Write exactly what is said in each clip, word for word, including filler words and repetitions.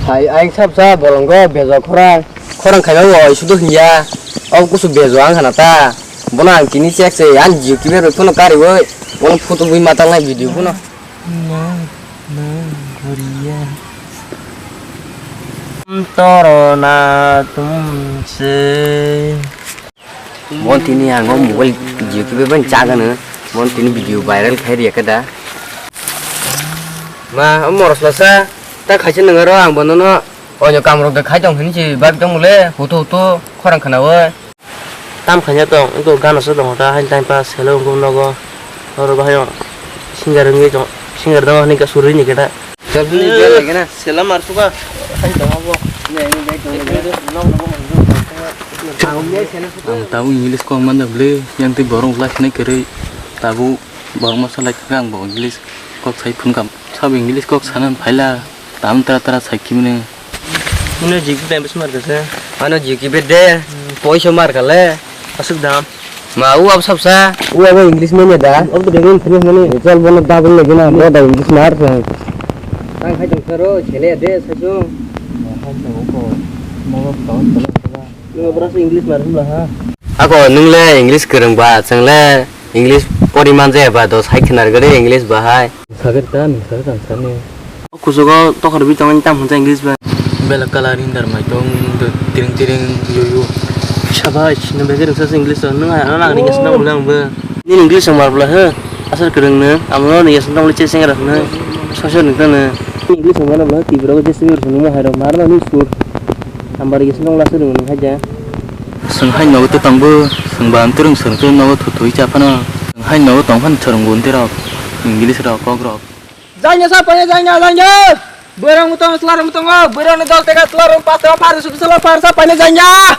Hai, ang sab sa bolongo bejo khorang, khorang khaima bo oi sudu hinya. O kusu bejo ang khana ta. Bono ang tini chek se, ang jio kibe roi phano kari oi. Bono photo bui matang nai video bono. Na, na, Korea. Toro na tumse. Bon tini ang o mobile jio kibe ban chagano. Bon tini video viral khai riya kada. Ma, o moros lasa, ta khaisa nang aro ang bono no. Onyo kamrok de khai tong hini si bak tong mole, hutu hutu, khorang khana oi. Tam khanya tong, iko gana se tong ta, hain time pass, hello, ungkung nogo. Oro bahai o singer wngwi tong, singer dong hini ka suri ni keta. Jabni dia lagi na. Sela mar suka. Hain tong abo. Ang tau English kok manda ble, yang tei borong lai sinai kwrwi, tabu borong masa lai kha ang bo English kok sai phun kam. Sab English kok sanan phaila, tam tra tra sai kimne. Ino jiki bem bes mar kasa. Ano jiki bede, poiso mar kale. Asuk dam. Ma u ab sab sa. U abo English manya da. Ob de English manya. Chal bono double lagi na, bo da English mar sa. Tang khai tong saro, chele de sa chung. Hai tong ko. Mo ba tong tong. Nung berasa English mar hula ha. Ako nung le English kwrwng ba, chwng le English pori man jaya ba, dos hai khwnar gede English ba hai. Sagir ta, nung sagir ta, sani. O kuchugo tokhor bi tongani tam hwnsa English ba. Bela kalar hindar mai tong, do tiring tiring, yo yo. Shabash, nung begir hwnsa English, nung ha, nang ni ngasna ulang ba. Ni English ang mar bla he. Asar kwrwng nung, amo ni yasna tong le cheseng ra hwnwi. Sosor nung tong nung. English ang mar bla, tibra ko cheseng ra hwnwi, hai ro mar na ni sur. Hambar yasna tong la se nung hai ja. Swng hai nogo tei tongbo, swng ba amtwrwng swrwngtwrwng nogo thuthui cha phano. Swng hai nogo tong phano swrwngbo amtwirok, English rok, kok rok. Janya sa panya janya janya. Bwrang mutong slarang mutongo, bwrang ni dol tega slarang pas tega phar sub sala phar sa panya janya.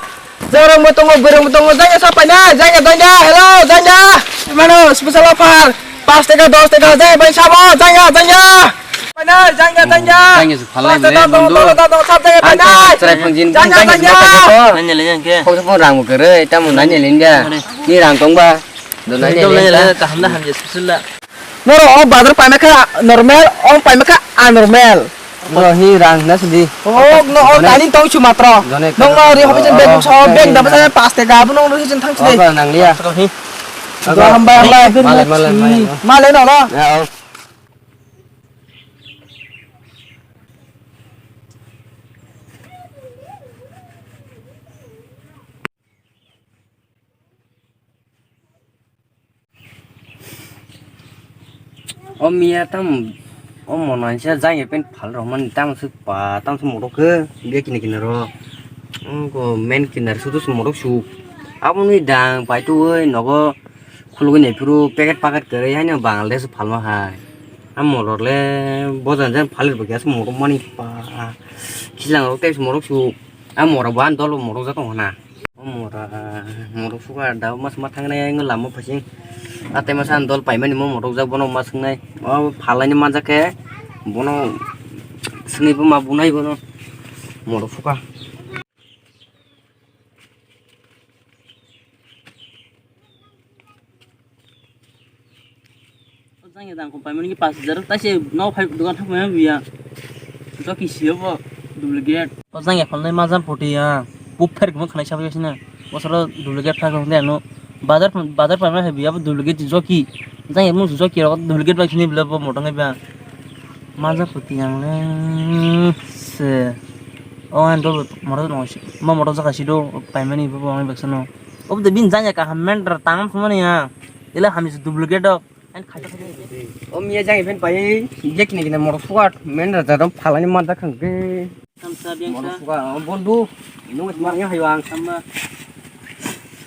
Jorang mutongo, bwrang mutongo, janya sa panya, janya janya, hello janya. Mano special offer, pas tega dos tega janya bai sabo, janya janya. Panya janya janya. Janya sa phalai. Pas tega dos tega dos tega sab janya panya. Janya janya. Nanya le yang ke. Kok sa phone rang mukere, tamu nanya le india. Ni rang tong ba. Do nanya le. Kaham da hamje special la. Noro o bazar paima kha normal, o paima kha anormal. Noro hi rang na sidi. O no o tani tong chu matro. Nong no ri hobi jen beng so beng da basa pas tega bu nong ri jen thang sidi. Nang liya. Do hambai hambai. Malai malai malai. Malai no no. O miya tam o mono ansa jang ya pen phal rok man tam su pa tam su morok ke biya kini kini ro. Ko men kinar su tu su morok su abo ni dang pai tu oi nogo khulugui nai phuru packet packet kwrwi haino Bangladesh phalma hai. A morok le bojan jan phalir bo khe morok mani pa khichlang rok tei morok su a morok bo ani dol morok ja tongo na. O mora, morok suka da mas ma thangnai ang lama phasing. Atai masa ang dol paimani mo morok jak bono ma swngnai. O phalai ni manjak khe bono swnwi bo ma bunai bono morok suka. O jang ya dang kong paimani ki pas hajar, taise no phai dogan thang paimani biya. Joki siyo bo duplicate. O jang ya kholnai majam poti ya. Bupher gumang khanai sabai sina. Bosoro duplicate thang kong de ano. Bazar bazar paimani biya bo duplicate joki. Jang ya mu joki ro duplicate bai sini bila bo motong biya. Majam poti yang le se. O an do motor no si. Mo motor jaka si do paimani bo bo ang beksa no. Obo de bin jang ya kaham men tangam sumani ya. Ila hamni se duplicate dok. Ang khaisa khaisa. O miya jang event pai je kini kini motor sukat men ra jadam phalani manda khang ke. Samsa biang motor sa. Sukat o bondu. Nung mar nya hayo ang. Sama.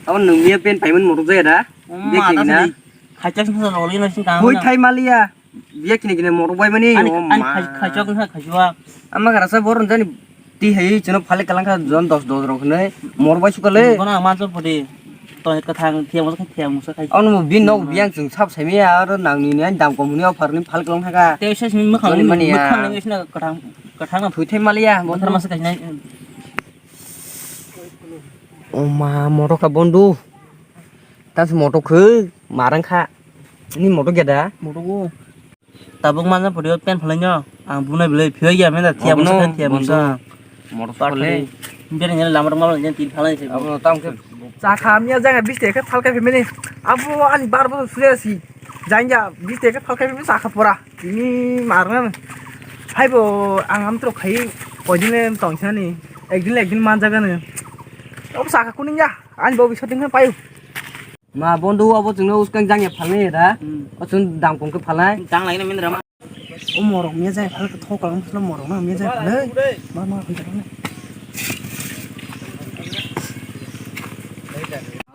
Abo nung miya pen paiman motor jaya da. Oma, je kini ta na. Sini. Khaisa sini sa loli na sini tang. Hoi thai maliya. Biya kini kini morok bai mani. Ani o ani ma. Khai khai chok na khai chok. Ama gara sa bor jani ti hai chino phale kalang kha jon dos dos rok ne morok bai sukale. Kono ama chok podi. To het ka thang thiam sa thiam sa khai. Ono bin nok biang chung sap sai me aro nang ni ni dam kom ni offer ni phale kalang thaka. Te se sini ma khang ni mani ma ya. Khang ni sini ka thang ka thang na. Phui thai maliya. Bothar ma sa khai nai. O ma morok ka bondu. Tas morok khe marang kha. Ni morok ya da? Morok o. Tabuk manjak photo pen phalai no. Ang bunai belai phiyok ya menda thiya Obono musa thiya bonso musa. Motor Pak sole. Phale. Bini ni lamar mal ni tin phalai se. Abono tam khe. Chakha miya jaga bis taka phalka phimini. Abo ani bar bosor suri asi. Jangya bis taka phalka phimini chakha pora. Ini marna. Hai bo ang am tro khai. Koidin tongsa ni. Ekdin ekdin manjaga ni. Abo chakha kuning ya. Ani bo bisoting payu. Ma bondo abo chwngno uskang jangya phalnai da. Hmm. O chwng dam kong khe phalnai. Tang lai na min rama. O morok miya jai phal thok kang phal morok na miya jai phal. Ma ma phai jai.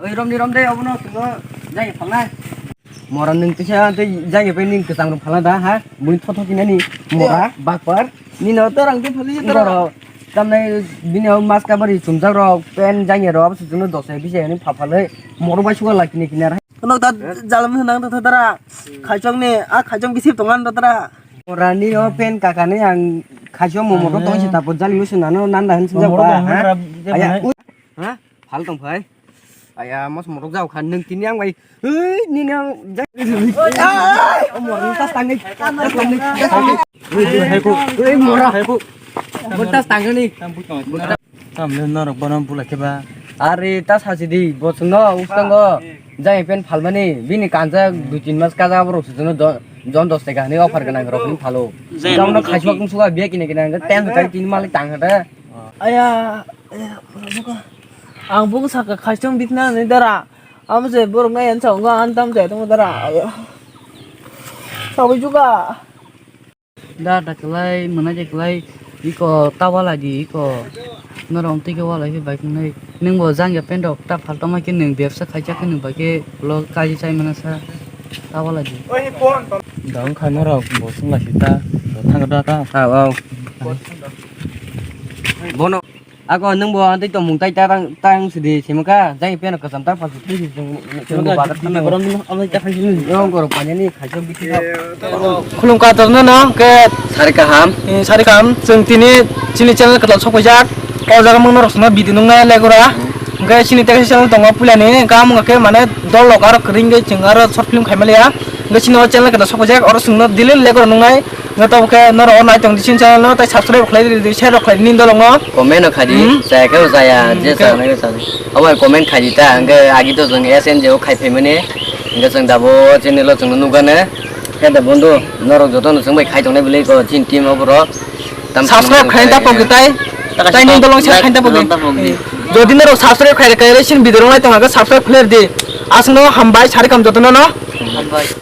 Oi rom ni rom de obono chwngno jangya phalnai. Mora nwng kisa tei jangya pai nwng kwchang rok phalna da ha. Bui thotho kinani mora bakpar. Nino to rang tei phali to. Borok tamnai bini o maska bari chumjak rok pen jangya rok abo sujungno dosai bisai ani phaphalwi morok bai suka lai kini kini ar. Kono ta jalam nang ta dara. Khaichong ni a khaichong bisip tongan ta dara. Mora ni o pen kaka ni ang khaichong mo morok tong si tapo jali usu nano nanda hin sinjak ba. Ha? Aya. Ha? Phal tong phai. Aya, mos morok jao kha, nwng tini ang bai. Hei, nini ang jai. Ai, o morok tas tangni, tas tangni, tas tangni. Hei, hei, hei, hei, mora. Hei, hei. Bo tas tangni. Tam le norok bono bula khe ba. Are, tas hasi di, bo chwngno, ustango. Jai pen phalmani, bini kanja dui tin mas kaja borok se chwngno do-, jon dos taka hani offer gwnang rok ni phalo. Jai Jauno no khaichok joki. Tung suga biya kine kine ang ten taka tini malik tang hada. Aya, aya, mora buka. Ang bung saka khaichong bikna ni dara. Amo je borok nai ansa wngo antam je tong dara. Sawi juga. Da da klai mana je klai iko tawala di iko. Norong tike wala hi bai kunai. Nung bo jang ya pendok ta phal tongma ke nung bebsa khaijak ke nung bai ke lo kaji chai mana sa tawala di. Da wngkha norok bo sung lai sita. Thang da ta. Aw aw. Bono. Ako nwng bo tei tongmung tai ta tang sidi sima kha jai peno kwcham ta phalsu twi sidi sima kha bazar thang nang. Yong goro panya ni khaisa bithi kha. Khulum ka torno no ke sari kaham. Eh, sari kaham. Chwng tini chini channel kwtal sok paijak. O jaga mung norok sino video nung nai le gora. Hwnkhe chini tei channel tongo puila ni kaham wngkha khe mane dol rok aro kwrwng khe chwng aro short film khai maliya. Hwnkhe chini o channel kwtal sok paijak oro chwng no daily le gora nung nai. Hwnkhe tabuk khe norok o nai tong di chini channel no tei subscribe khlai di, share rok khlai di nini dolong no. Comment no khai di, hmm, chaya khe bo chaya, hmm, je hwnkhe chanai khe chanai. Abo hai comment khai di ta, hwnkhe agi to chwng S N J o khai phaimani, hwnkhe chwng dabo chini lo chwng no nukgana. Khe da bondhu, norok joto no chwng bai khai tongnai bwlwi ko chini team o borok. Tam subscribe chwng khai ta khai pok ya. Tai, taka tai nini dolong share khai ta pok di. Jodi norok subscribe khai khai chini video rok nai tong khe subscribe khlai di. Aswk no hambai sari kam joto no no. Hambai.